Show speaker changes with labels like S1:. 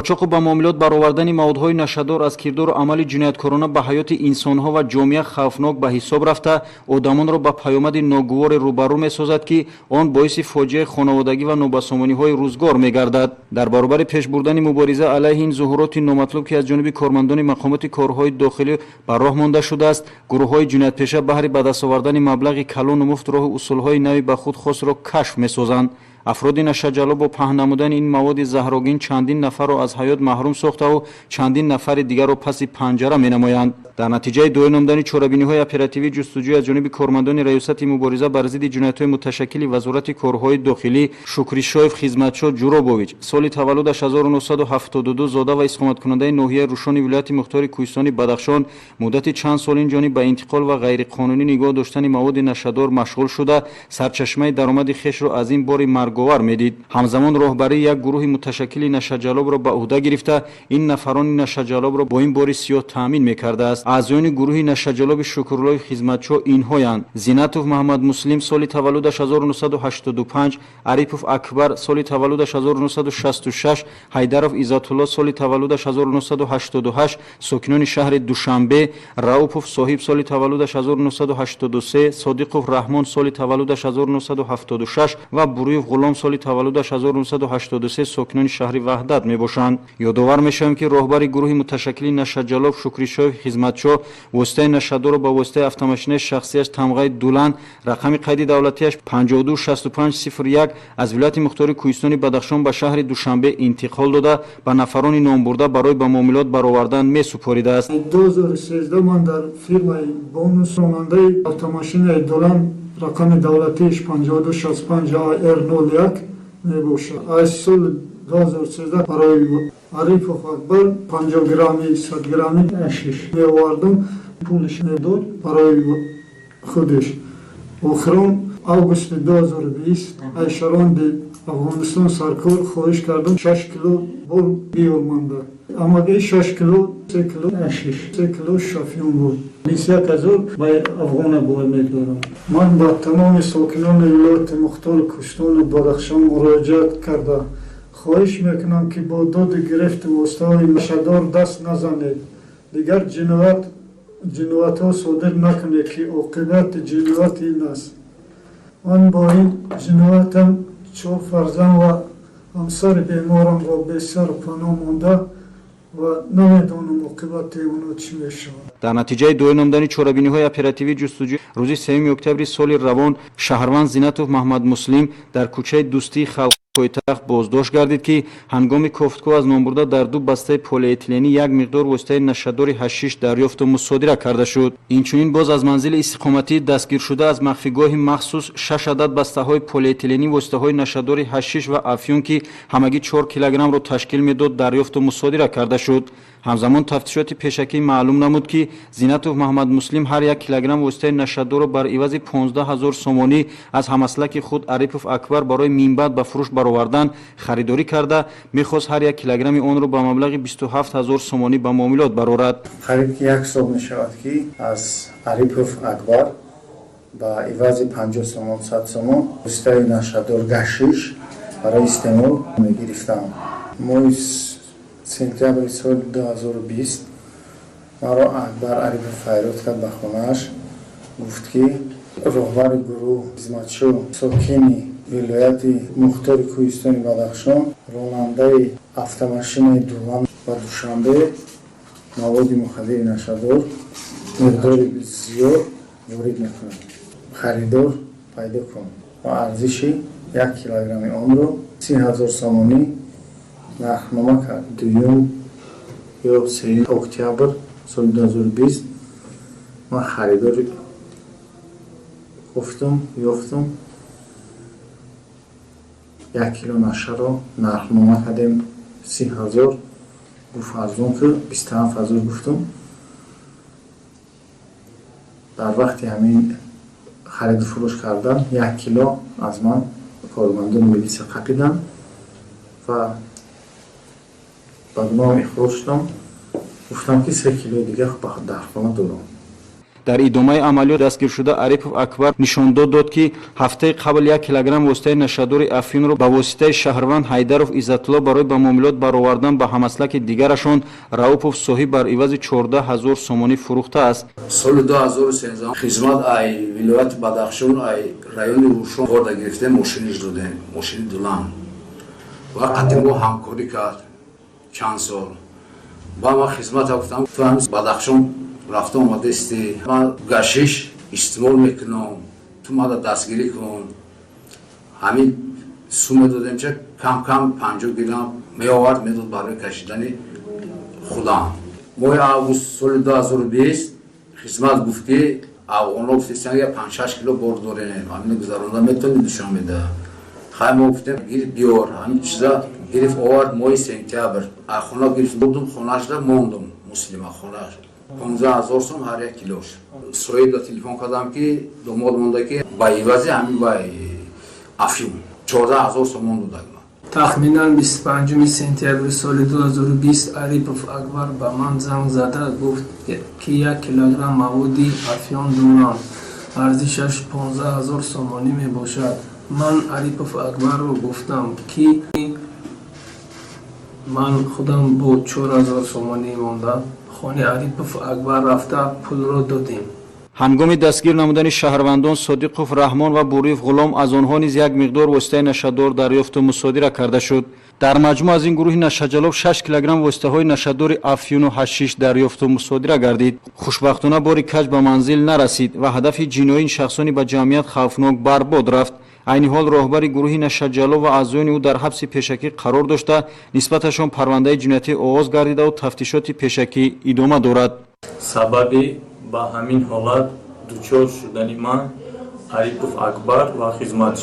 S1: Қочоқу ба муомилот баровардани маводҳои нашъадор аз кирдору амали ҷинояткорона ба ҳаёти инсонҳо ва ҷомеа хавфнок ба ҳисоб рафта, одамонро ба паёмади ногуворе рӯбарӯ месозад, ки он боиси фоҷиаи хонаводагӣ ва нобасомониҳои рӯзгор мегардад. Дар баробари пеш бурдани мубориза алайҳи ин зуҳуроти номатлуб, ки аз ҷониби кормандони мақомоти корҳои дохилӣ ба роҳ монда шудааст, гурӯҳҳои ҷиноятпеша баҳри ба даст овардани маблағи калону муфт роҳу усулҳои нави ба худ хосро кашф месозанд. Афроди нашъаҷаллоб бо паҳн намудани ин маводи заҳрогин чандин нафарро аз ҳаёт маҳрум сохтаву чандин нафари дигарро паси панҷара менамоянд. Дар натиҷаи доир намудани чорабиниҳои оперативӣ ҷустуҷӯй аз ҷониби кормандони Раёсати мубориза бар зидди ҷиноятҳои муташаккили Вазорати корҳои дохилӣ, Шукришоев Хизматшо Ҷуробович, соли таваллудаш 1972, зода ва истиқоматкунандаи ноҳияи Рӯшони вилояти мухтори Кӯҳистони Бадахшон, муддати чанд сол ин ҷониб ба интиқол ва ғайриқонунӣ нигоҳ доштани маводи нашъадор машғул шуда, сарчашмаи даромади хешро аз ин бори марговар медид. Ҳамзамон роҳбарии як гурӯҳи муташаккили нашъаҷаллобро ба ӯҳда гирифта, ин нафарони нашъаҷаллобро бо ин бори сиёҳ таъмин мекардааст. Аъзоёни гурӯҳи нашъаҷаллоби Шукруллои Хизматшо инҳоянд: Зинатов Маҳаммадмуслим, соли таваллудаш 1985, Арипов Акбар, соли таваллудаш 1966, Ҳайдаров Иззатулло, соли таваллудаш 1988, сокинони шаҳри Душанбе, Раупов Соҳиб, соли таваллудаш 1983, Содиқов Раҳмон, соли таваллудаш 1976 ва Буруев Ғулом, соли таваллудаш 1983, сокинони шаҳри Ваҳдат мебошанд. Ёдовар мешавем, ки роҳбари гурӯҳи муташаккили нашъаҷаллоб Шукришоев Хизматшо воситаи нашъадорро ба воситаи автомошинаи шахсияш тамғаи Дулан, рақами қайди давлатиаш 526501 аз вилояти мухтори Кӯҳистони Бадахшон ба шаҳри Душанбе интиқол дода, ба нафарони номбурда барои ба муомилот баровардан месупоридааст.
S2: 2013 ман дар фирмаи Бонус ронандаи автомошинаи Дулан, рақами давлатиаш 5265 ар 01 мебошад. Аз соли 2013 барои Арипов Акбар 50 грамми, 100 грамми ҳашиш меовардам, пулш медод барои худаш. Охирон августи 2020 аз шаҳрванди Афғонистон саркор хоҳиш кардам, 6 кило бор биёрманда. Амаги 6 кило, 3 кило ҳашиш, 3 кило афюн буд. 21 000 ба афғона бой медорам. Ман ба тамоми сокинони вилояти мухтори Кӯҳистону Бадахшон муроҷиат карда хоҳиш мекунам, ки бо доду гирифти воситаҳои нашъадор даст назанед, дигар ҷиноятҳо содир накунед, ки оқибати ҷиноят ин аст. Ман бо ин ҷиноятам чор фарзанд ва ҳамсари беморамро бесару паноҳ монда ва намедонам, оқибати онҳо чӣ мешавад.
S1: Дар натиҷаи доир намудани чорабиниҳои оперативӣ ҷустуҷӯ рӯзи 3 октябри соли равон шаҳрванд Зинатов Маҳаммадмуслим дар кӯчаи Дӯстии халқ пойтахт боздошт гардид, ки ҳангоми кофтуков аз номбурда дар ду бастаи полиэтиленӣ як миқдор воситаи нашъадори ҳашиш дарёфту мусодира карда шуд. Инчунин боз аз манзили истиқоматии дастгиршуда аз махфигоҳи махсус шаш адад бастаҳои полиэтиленӣ воситаҳои нашъадори ҳашиш ва афюн, ки ҳамагӣ 4 килограммро ташкил медод, дарёфту мусодира карда шуд. Ҳамзамон тафтишоти пешакӣ маълум намуд, ки Зинатов Маҳаммадмуслим ҳар 1 килограмм воситаи нашъадорро бар ивази 15 000 сомонӣ аз ҳамаслаки худ Арипов Акбар барои минбаъд ба фурӯш баровардан харидорӣ карда, мехост ҳар 1 килограмми онро ба маблағи 27 000 сомонӣ ба муомилот барорад.
S3: Қариб ки як сол мешавад, ки аз Арипов Акбар ба ивази 50 сомон, 100 сомон воситаи нашъадор гашиш барои истеъмол мегирифтам. Моҳи сентябри соли 2020 маро Акбар Арипов фарёд кард ба хонааш, гуфт, ки роҳбари гурӯҳ Хизматшо, сокини вилояти мухтори Кӯҳистони Бадахшон, ронандаи автомошинаи Дулан ба Душанбе маводи мухаддири нашъадор миқдори зиёд ворид мекунад, харидор пайдо кун, ва арзиши 1 килограмми онро 30 000 сомонӣ нархнома кард. Дуюм ё сеюм октябр соли 2020 ман харидори гуфтум, ёфтум. 1 кило нашаро нархнома кардем 30 000. Гуфт, арзон ки, 27 000 гуфтум. Дар вақти ҳамин хариду фурӯш кардан 1 кило аз ман кормандони милитсия қапиданд ва ба гуноҳам иқрор шудам. Гуфтам, ки 3 килои дигар дар хона дорам.
S1: Дар идомаи амалиёт дастгиршуда Арипов Акбар нишондод дод, ки ҳафтаи қабл 1 килограмм воситаи нашадори афюнро ба воситаи шаҳрванд Ҳайдаров Иззатулло барои ба муомилот баровардан ба ҳамаслаки дигарашон Раупов Соҳиб бар ивази 14 ҳазор сомонӣ фурӯхтааст.
S4: Соли 2013 хизмат ай вилояти Бадахшон, ай райони Рушон борда гирифтем, мошиниш додем, мошини Дулан, ва қати мо ҳамкорӣ кард чанд сол. Ба ман хизмата гуфтам: «Ту ҳамин Бадахшон рафта омадасти, ман гашиш истеъмол мекунам, ту мада дастгирӣ кун». Ҳамин суме додем, ча кам кам 50 грамм меовард, медод барои кашидани худам. Моҳи август соли 2020 хизмат гуфт, ки афғонҳо гуфтестан, я 5-6 кило бор дорем, ҳамина гузаронда метавонӣ Душанбеда? Хай, мо гуфтем, гир, биёр. Ҳамин чиза гирифт, овард. Моҳи сентябр хона гирифт, бурдум, хонашда мондум, муслима хонаш, 15 000 сом ҳар як килош. Соҳибда телефон кардам, ки домод монда, ки ба ивази ҳамин вай афюн 14 000 сомон додагма.
S5: Тахминан 25 сентябри соли 2020 Арипов Акбар ба ман занг зада гуфт, ки 1 килограмм маводи афён дорам, арзишаш 15 000 сомонӣ мебошад. Ман Арипов Акбарро гуфтам, ки ман худам бо 4000 сомонӣ монда хони Арипов Акбар рафта пулро додем.
S1: Ҳангоми дастгир намудани шаҳрвандон Содиқов Раҳмон ва Буриев Ғулом аз онҳо низ як миқдор воситаи нашадор дарёфту мусодира карда шуд. Дар маҷмӯъ аз ин гурӯҳи нашаҷалоб 6 килограмм воситаҳои нашадори афюну ҳашиш дарёфту мусодира гардид. Хушбахтона, бори каҷ ба манзил нарасид ва ҳадафи ҷиноии ин шахсони ба ҷамъият хавфнок барбод рафт. Айни ҳол роҳбари гурӯҳи нашаҷалоб ва аъзоёни ӯ дар ҳабси пешакӣ қарор дошта, нисбаташон парвандаи ҷиноятӣ оғоз гардидаву тафтишоти пешакӣ идома дорад.
S6: Сабаби ба ҳамин ҳолат дучор шудани ман Арипов Акбар ва хизматчиён.